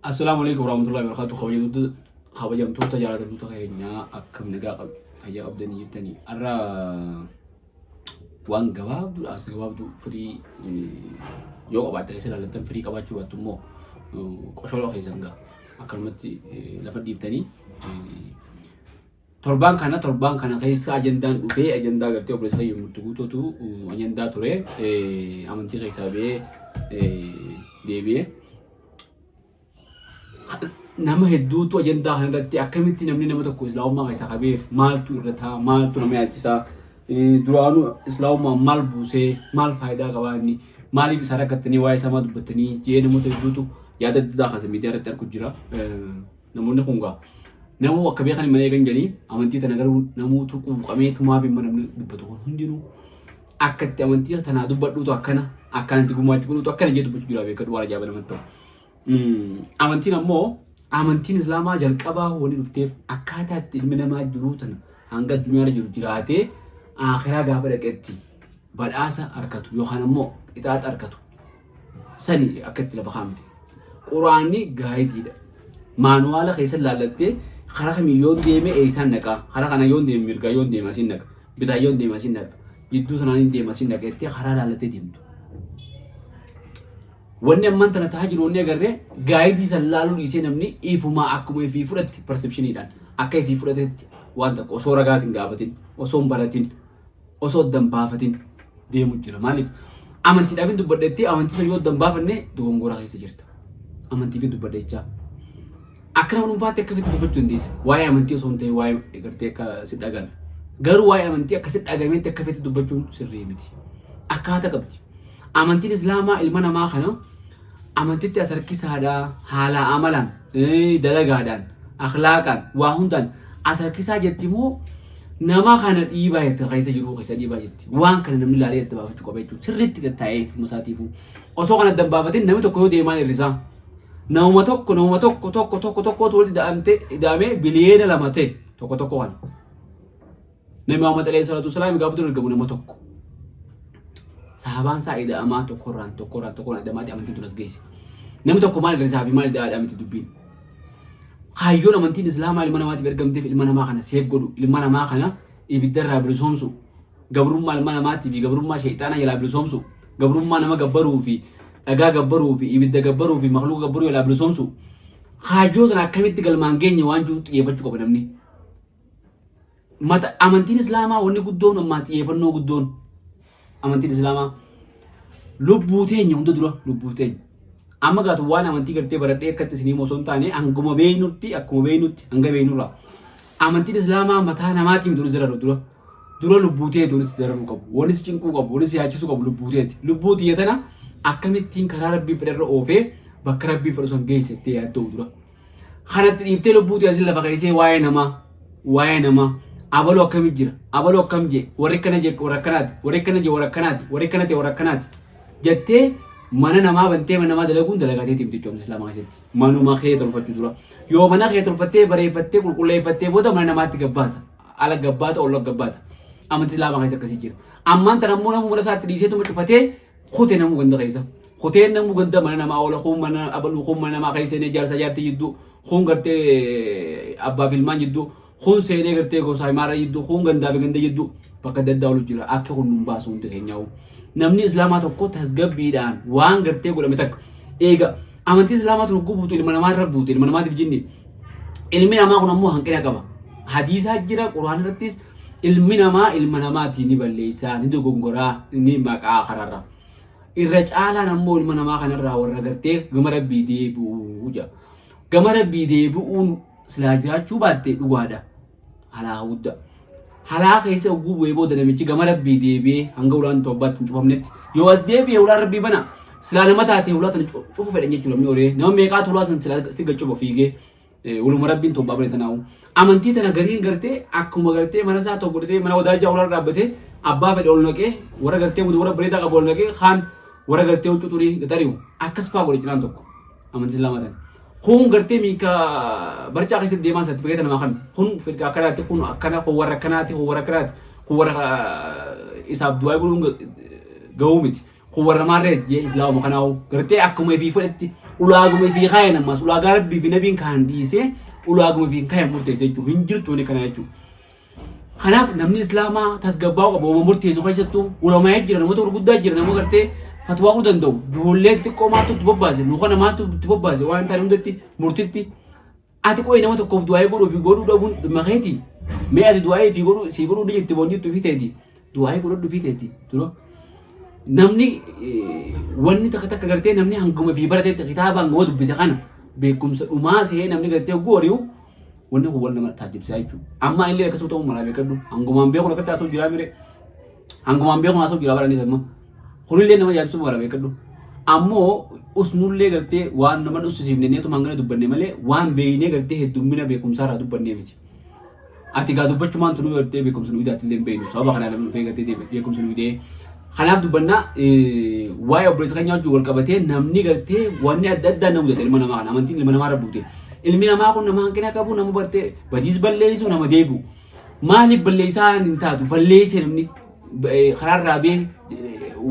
Assalaamu alaikum warahmatullahi wabarakatuh. Kabajamtoota jaalatamtoota keenyaa, akkam nagaa fayyaa qabdanii jirtanii? Har'a waan gabaabduu dhaamsa gabaabduu firii yoo qabaatte keessa ilaallattan, firii qabaachuu baattu immoo qosholoo keessan gaa akkanumatti lafa dhiiftanii. Torbaan kana keessa ajandaan dhufee, ajandaa gartee obboleessa keenya Murtii Guutuutu ajandaa ture, amantii keessaa ba'ee deebi'ee. Nama hedduutu ajandaa kana irratti akkamitti namni nama tokko islaamummaa keessaa qabeef maaltu irra ta'a, maaltu nama yaachisaa, duraanuu islaamummaa maal buusee, maal faayidaa qabaa, inni maaliif isaa rakkattanii waa'ee isaa maal dubbattanii jee namoota hedduutu yaada adda addaa kaasa miidiyaa irratti argu jira. Namoonni kun gaa namuu akka beekan malee kan jedhanii amantii tana garuu namuutu quuqamee tumaaf hin namni dubbatu kun hundinuu akka itti amantii tanaa dubbadhuutu akkana akkaan itti gumaachuu godhuutu akkana jee dubbachuu jira, beekadhu, waan ajaa'iba namatti ta'u. Amantiin ammoo amantiin islaamaa jalqabaa wani dhufteef akkaataa itti ilmi namaa jiruu tana hanga addunyaarra jiru jiraatee akhiraa gaafa dhaqetti badhaasa argatu yookaan ammoo qixaaxa argatu sani akka itti lafa kaa'amte. Quraanni guideiidha. Manuala keessa laallattee karaa kamiin yoon deeme eessaan dhaqaa, karaa kana yoon deeme mirgaa yoon deeme asiin dhaqa, bitaa yoon deeme asiin dhaqa, gidduu sanaan hin deema asiin dhaqa jettee karaa laallattee deemtu. Wanni ammaan tana tahaa jiru wanni agarree guideii san laaluu dhiisee namni ifumaa akkuma ifii fudhatti perceptioniidhaan akka ifii fudhatetti waan tokko osoo ragaas hin gaafatin, osoo hin baratin, osoo adda hin baafatin deemu jira. Maaliif? Amantiidhaaf hin dubbadhetti, amantii san yoo adda hin baafanne dogongora keessa jirta. Amantiif hin dubbadhe jechaa. Akka nama dhuunfaatti akka feete dubbachuu dandeessa. Waa'ee amantii osoo hin ta'in waa'ee gartee akka si dhagame. Garuu waa'ee amantii akka si dhagametti akka feete dubbachuun sirrii miti. Akkaataa qabdi. Amantiin Islaamaa ilma namaa kana amantitti as harkisaadha, haala amalaan, dalagaadhaan, akhlaaqaan, waa hundaan as harkisaa jetti moo nama kana dhiibaa jetti, keessa jiruu keessa dhiibaa jetti? Waan kana namni ilaalee itti baafachuu qaba jechuudha. Sirriitti gad taa'ee ofuma isaatiifuu. Osoo kana adda hin baafatin namni tokko yoo deemaan hir'isaa. Namuma tokko, namuma tokko tokko tokko tokkotu walitti ida'amte ida'amee 2 biliyoona ta'e tokko tokko kana. Nabi Muhammad alayhi salaatu wasalaam gaafa dura ergamu nama tokko. Sahabaan isaa ida'amaa tokkorraan tokkorraan tokkorraan ida'amaatti amantiin tun as geesse. Namni tokko maal hir'isaa fi maal ida'aadhaa miti dubbiin. Kaayyoon amantiin Islaamaa ilma namaatiif ergamteef ilma namaa kana save godhu, ilma namaa kana ibiddarraa bilisoomsu, gabrummaa ilma namaatii fi gabrummaa sheexaanaa jalaa bilisoomsu, gabrummaa nama gabbaruu fi dhagaa gabbaruu fi ibidda gabbaruu fi makluuqa gabbaruu jalaa bilisoomsu. Kaayyoo sana akkamitti galmaan geenye waan jiru xiyyeeffachuu qaba namni. Mata amantiin Islaamaa wanni guddoon ammaa xiyyeeffannoo guddoon amantiin Islaamaa lubbuu teenya hunda dura lubbuu teenya. Amma gaatu waan amantii gartee baradhee akkatti isinii osoo hin taane hanguma beeynutti, akkuma beeynutti, hanga beeynurraa. Amantiin Islaamaa mataa namaatiin dura dararu dura dura lubbuu teeti wanni si dararuu qabu, wanni si cinquu qabu, wanni si yaachisuu qabu lubbuu teeti. Lubbuu tiyya tana akkamittiin karaa Rabbiin fedharra oofee bakka Rabbiin fedhu san geesse jettee yaadda'u dura. Kanatti dhiiftee lubbuu tiyya asin lafa keessee waa'ee namaa abaluu akkamit jira, abaluu akkam jee, warri akkana jee warra akkanaati, warri akkana jee warra akkanaati, warri akkana ta'e warra akkanaati jettee mana namaa bantee mana namaa dalaguun dalagatee timti jechuudha Islaamaa keessatti. Manuma kee tolfachuu dura. Yoo mana kee tolfattee bareeffattee qulqulleeffattee booda mana namaatti gabbaata. Ala gabbaata, olla gabbaata. Amantii Islaamaa keessa akkasii jira. Ammaan tana ammoo namuu mana isaatti dhiiseetuma cufatee kute namuu ganda keessa. Kuteen namuu ganda mana namaa oola, kun mana abaluu, kun mana namaa keessa seenee jaarsa jaartii jidduu, kun gartee abbaa fi ilmaan jidduu, kun seenee gartee gosa himaara jidduu, kun gandaa fi ganda jidduu bakka adda addaa oolu jira. Akka kun nun baasu hundi keenyaa'u. Namni Islaamaa tokko tasgabbiidhaan waan gartee godhame takka eega amantii Islaamaa tun gubuutu ilma namaa irra buute, ilma namaatiif jinni. Ilmi namaa kun ammoo hanqina qaba. Hadiisaa jira, Quraan irrattis ilmi namaa ilma namaati ni balleessaa, ni dogongoraa, ni maqaa kararra. Irra caalaan ammoo ilma namaa kanarraa warra gartee gama Rabbii deebi'uu jedha. Gama Rabbii deebi'uun silaa jiraachuu baatte dhugaadha. Halaa guddaa. Halaa keessa oguu bu'ee booda namichi gama Rabbii deebi'ee hanga ulaan toobbaatti hin cufamnetti yoo as deebi'e ulaan Rabbii bana. Silaa nama taate ulaa tana cufu fedhan jechuudha namni horee. Nama meeqaatu ulaa san silaa si gad cufa fiigee waluma Rabbiin toobbaa bane tanaa'u. Amantii tana gariin gartee akkuma gartee mana isaa tokko godhatee mana wadaajaa ulaa dhaabbatee abbaa fedhe ol naqee, warra gartee warra bareedaa qabu ol naqee, kaan warra gartee huccuu xurii gaxari'u akkas fa'aa godhe cinaan tokko amantii Islaamaa tana. Kun gartee miika barcaa keessatti deemaa sartifikeeta namaa kan kun firqa akkanaati, kun akkana, kun warra akkanaati, kun warra akkanaati, kun warra isaaf du'aa godhuun gahuu miti. Kun warra maarreeti jee islaamuma kanaa'u gartee akkuma ifii fudhetti ulaaguma ifii kaayan ammas ulaagaa rabbii fi nabiin kaan dhiisee ulaaguma ifii kaayan murteessa jechuudha. Hin jirtu wanni kana jechuudha. Kanaaf namni islaamaa tasgabbaa'uu qaba. Uuma murteessu keessattuu ulamaa jira namoota gurguddaa jira nama gartee fatwaa godhuu danda'u. Ijoollee xiqqoo maaltu itti bobbaase nu kana maaltu itti bobbaase waan hin taane hundatti murtitti ati qo'ee nama tokkoof du'aa'ee godhuu fi godhuu dhabuun dhimma keeti. Mee ati du'aa'ee fi godhuu sii godhuu ni jirti boon jirtu fi teeti. Du'aa'ee godhadhu fi teeti. Dura namni wanni takka takka gartee namni hanguma fi baratetti kitaaba hanguma dubbise kana beekumsa dhumaa sehee namni gartee hogguu ari'u wanni kun wal nama taajjibsisaa jechuudha. Amma illee akkasuma ta'uu malaa beekadhu. Hangumaan beekun akkatti haasa'u jiraa mire. Hangumaan beekun haasa'u jiraa baraniis amma. Kunillee nama yaadisuu mala beekadhu. Ammoo usnullee gartee waan nama dhussisiifne neetuma hangana dubbanne malee waan beeynee gartee heddummina beekumsaarraa dubbannee miti. Ati gaa dubbachumaan tunuu gartee beekumsa nu idaatti illee hin beeknu. Sababa kanaa namni dhufee gartee beekumsa nu idee. Kanaaf dubbannaa waa'ee obboleessa keenyaa wajjin wal qabatee namni gartee wanni adda addaa nama mudate ilma namaa kana amantiin ilma namaa irra buute. Ilmi namaa kun nama hanqina qabu nama bartee badiis balleessu nama deebi'u. Maaliif balleessaa hin taatu balleesse namni karaarraa bee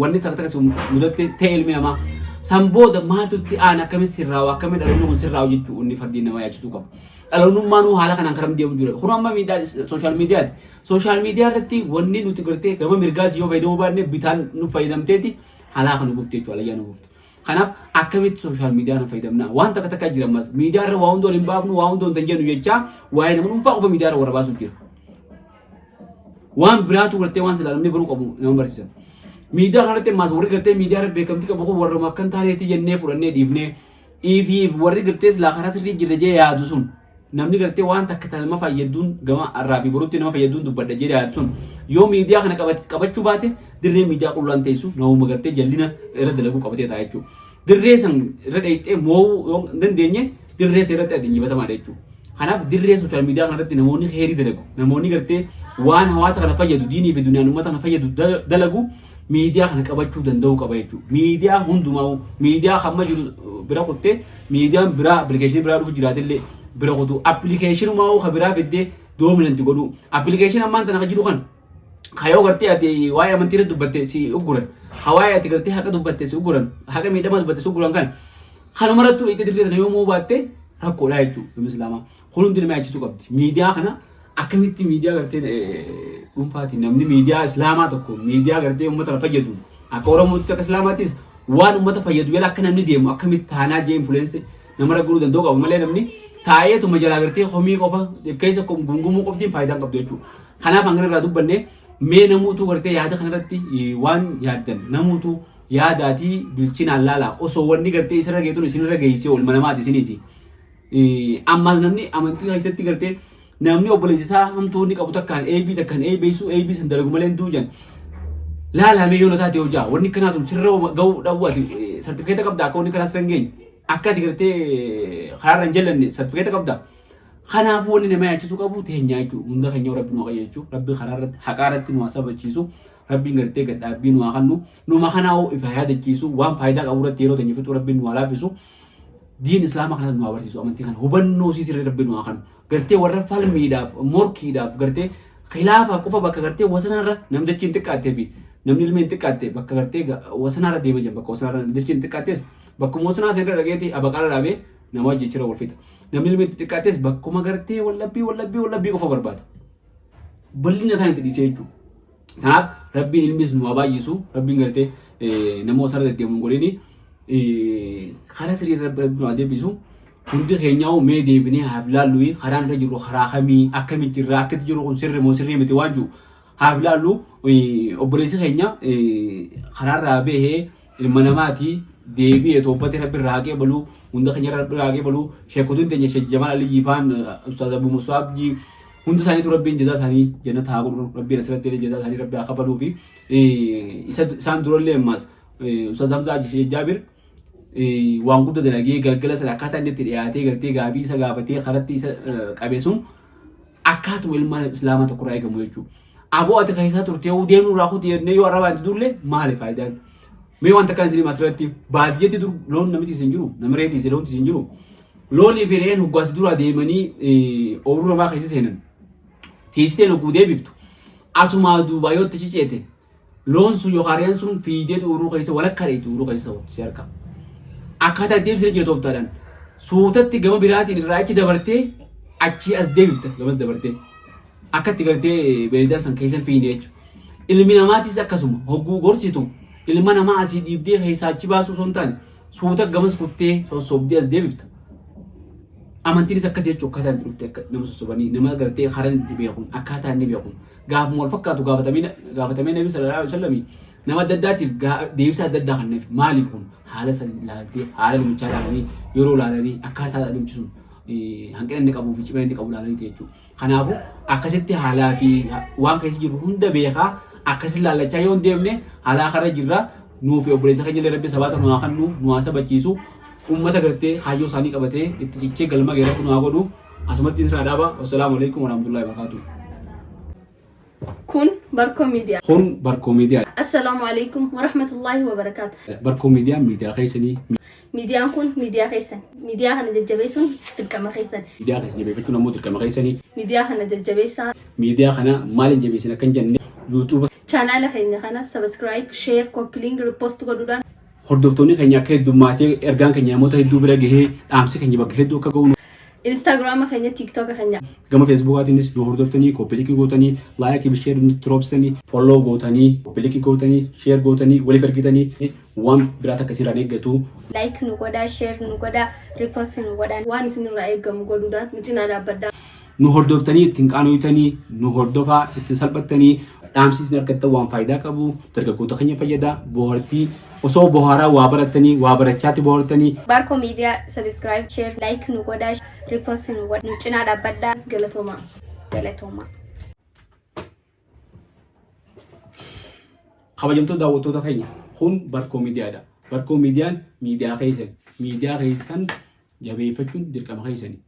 wanni takka takka si mudatte ta'e ilmi namaa. San booda maaltu itti aana akkamitti sirraa'u akkamitti dhaloonni kun sirraa'u jechuun inni fardiin nama yaachisuu qaba. Dhaloonnummaanuu haala kanaan karam deemu jira. Kun amma miidhaa sooshaal miidiyaati. Sooshaal miidiyaa irratti wanni nuti gartee gama mirgaati yoo fayyadamuu baanne bitaan nu fayyadamteeti halaa kan nu buufte jechuudha alayyaa nu buufte. Kanaaf akkamitti sooshaal miidiyaa kana fayyadamna? Waan takka takka jira ammas miidiyaa irra waa hunda waliin baafnu waa hunda hin jennu jechaa waa'ee nama dhuunfaa qofa miidiyaa irra warra baasuuf jira. Waan biraatu gartee waan silaa namni baruu qabu nama barsiisan. Miidiyaa kanarratti ammas warri gartee miidiyaa irra beekamtii qabu kun warruma akka hin taaneetti jennee fudhannee dhiifnee ifiif warri gartee silaa karaa sirrii jirra jee yaadu sun namni gartee waan takka ta nama fayyadduun gama har'aa fi borutti nama fayyadduun dubbadha jedhee yaadu sun yoo miidiyaa kana qabachuu baate dirree miidiyaa qullaan teessu namuma gartee jallina irra dalaguu qabatee ta'a jechuudha. Dirree san irra dheeyxee moo'uu yoo hin dandeenye dirree san irratti ati injifatamaadha jechuudha. Kanaaf dirree sooshaal miidiyaa kanarratti namoonni heerii dalagu namoonni gartee waan hawaasa kana fayyadu diinii fi duniyaan uummata kana fayyadu dalagu miidiyaa kana qabachuu danda'uu qaba jechuudha. Miidiyaa hundumaa miidiyaa hamma jiru bira kuttee miidiyaan biraa appilikeeshinii biraa dhufu jiraatillee bira kutuu appilikeeshinumaa ka biraa fiddee doominanti godhuu appilikeeshinii ammaan tana ka jiru kan kayoo gartee ati waa'ee amantii irra dubbatte si ugguran ka waa'ee ati gartee haqa dubbatte si ugguran haqa miidhamaa dubbatte si ugguran kan kanumarrattuu itti dirree tana yoomuu baatte rakkoodha jechuudha namni islaamaa kun hundi nama yaachisuu qabdi miidiyaa kana akkamitti miidiyaa gartee dhuunfaati namni miidiyaa islaamaa tokko miidiyaa gartee uummata kana fayyadu akka oromootti akka islaamaattis waan uummata fayyadu jala akka namni deemu akkamitti taanaa jee influensi nama ragguruu danda'u qaba malee namni taa'eetuma jalaa gartee komii qofa keessa gungumuu qoftiin faayidaa hin qabdu jechuudha. Kanaaf hangana irraa dubbanne mee namuutu gartee yaada kanarratti waan yaaddan namuutu yaadaatii bilchinaan laalaa osoo wanni gartee isirra geetun isinirra geessee oolma namaati isiniiti. Ammaas namni amantii keessatti gartee namni obboleessi isaa hamtuu inni qabu takkaan eebii takkaan eebeessu eebii san dalagu malee hin duujan. Laalaa mee yoo na taate hojaa wanni kanaa tun sirra ga'uu dhabuu ati sartifikeeta qabda akka wanni kanaa sirra hin geenye akka ati gartee karaarra hin jallanne sartifikeeta qabda. Kanaafuu wanni nama yaachisuu qabu teenyaa jechuudha. Hunda keenya rabbi nu haa qajeelchu. Rabbi karaa irratti haqaa irratti nu haa sabachiisu. Rabbiin gartee gadhaabbii nu haa kennu. Numa kanaa ifa yaadachiisu waan faayidaa qabu irratti yeroo teenya fixuu rabbiin nu haa laaffisu. Diin islaama kana nu haa barsiisu amantii kana hubannoo sii sirrii rabbi nu haa kennu. Gartee warra falmiidhaaf morkiidhaaf gartee khilaafa qofa bakka gartee wasanaarra namni dachiin xiqqaattee fi namni ilmeen xiqqaatte bakka gartee wasanaarra deema jiran bakka wasanaarra dachiin xiqqaattes bakkuma wasanaa seenirra dhageeti abaqaara dhaabee nama jechira wal fixa. Namni ilmeen xiqqaattes bakkuma gartee wallabbii wallabbii wallabbii qofa barbaada. Bal'ina isaan itti dhiisee jechuudha. Kanaaf rabbiin ilmis nu haa baay'isu rabbiin gartee nama osoo irra deddeemu hin godhini karaa sirrii rabbi nu haa deebisu. Hundi keenyaa mee deebinee haaf laallu karaan irra jirru karaa kamii akkamitti jirra akkatti jiru kun sirri moo sirrii miti waan jiru haaf laallu obboleessi keenya karaarraa bahee ilma namaati deebi'ee toobbatee rabbi irraa haqee baluu hunda keenya rabbi irraa haqee baluu sheekotuun teenya Sheek Jamaal Aliyyii faan Ustaaz Abuu Musaab hundi isaaniitu rabbiin jazaa isaanii jannata haa godhu rabbiin asirratti illee jazaa isaanii rabbi haa kafaluu fi isaan durallee ammaas Ustaaz Hamzaa Jaabir waan guddaa dalagee galgala sana akkaataa inni itti dhiyaatee gartee gaabii isa gaafatee karatti isa qabe sun akkaatuma ilmaan islaamaa tokkorraa eegamu jechuudha. Aboo ati keessaa turtee yoo deemnu irraa kuti jennee yoo arrabaan itti duulle maali faayidaan? Mee wanta akkaan isin asirratti baadiyyeetti dur loon namni tiisin jiru namni re'ee tiise loon tiisin jiru loonii fi re'een hoggaas dura deemanii ooyiruu namaa keessa seenan tiisteen hogguu deebiftu asumaa duubaa yoo itti ciceete Loon sun yookaan re'een sun fiigdee xuuruu keessa walakkaa dheeyxi xuuruu keessa si harka. Akkaataa deebisee jira tooftaadhaan. Suutatti gama biraatiin irraa achi dabartee achii as deebifta gamas dabartee. Akka itti gartee beeydaan san keessa hin fiigne jechuudha. Ilmi namaatis akkasuma hogguu gorsitu ilma namaa asii dhiibdee keessaa achi baasuu osoo hin taane suuta gamas kuttee sossobdee as deebifta. Amantiinis akkas jechuudha akkaataa itti dhufte akka nama sossobanii nama gartee karaa inni beekuun akkaataa inni beekuun gaafuma wal fakkaatu gaafatamee gaafatamee nabi sallallahu alaihi wasallam nama adda addaatiif deebisa adda addaa kenneef maaliif kun haala san ilaaltee haala namichaa ilaalanii yeroo ilaalanii akkaataa namichi sun hanqina inni qabuu fi cimina inni qabu ilaalanii jechuudha. Kanaafuu akkasitti haalaa fi waan keessa jiru hunda beekaa akkasi laallachaa yoo hin deemne haalaa karra jirra nuu fi obboleessa keenya illee rabbi sabaata nu haa kennu nu haa sabachiisu uummata gartee kaayyoo isaanii qabatee itti cichee galma ga'e rabbi nu haa godhu asumatti isin dhaaba wassalaamu alaikum warahmatullahi wabarakatuh. Kun Barkoo Miidiyaa. Kun Barkoo Miidiyaa. Assalaamu alaikum warahmatullaahi wabarakaatu. Barkoo Miidiyaan miidiyaa keessanii. Miidiyaan kun miidiyaa keessan. Miidiyaa kana jajjabeessuun dirqama keessan. Miidiyaa keessa jabeeffachuun ammoo dirqama keessanii. Miidiyaa kana jajjabeessaa. Miidiyaa kana maaliin jabeessin akka hin jenne YouTube. Chaanaala keenya kana subscribe, share, copy link, repost godhuudhaan. Hordoftoonni keenya akka heddummaatee ergaan keenya namoota hedduu bira gahee dhaamsi keenya bakka hedduu akka gahu. Instagram keenya, TikTok keenya. Gama Facebookaatiinis nu hordoftanii, copy link gootanii, like fi share nutti roobsitanii, follow gootanii, copy link gootanii, share gootanii, waliif ergitanii waan biraa takka isinirraa eeggatu. Like nu godhaa, share nu godhaa, repost nu godhaa. Waan isinirraa eegamu godhuudhaan nu cinaa dhaabbadhaa. Nu hordoftanii ittiin qaanoytanii, nu hordofaa ittiin salphattanii dhaamsi isin argattan waan faayidaa qabu, dargaggoota keenya fayyada, bohaartii osoo bohaaraa waa barattanii, waa barachaatti bohaartanii. Barko Media subscribe, share, like nu godhaa, repost nu godhaa, nu cinaa dhaabbadhaa. Galatoomaa. Galatoomaa. Kabajamtoota daawwattoota keenya kun Barkoo Miidiyaadha. Barkoo Miidiyaan miidiyaa keessan miidiyaa keessan jabeeffachuun dirqama keessani.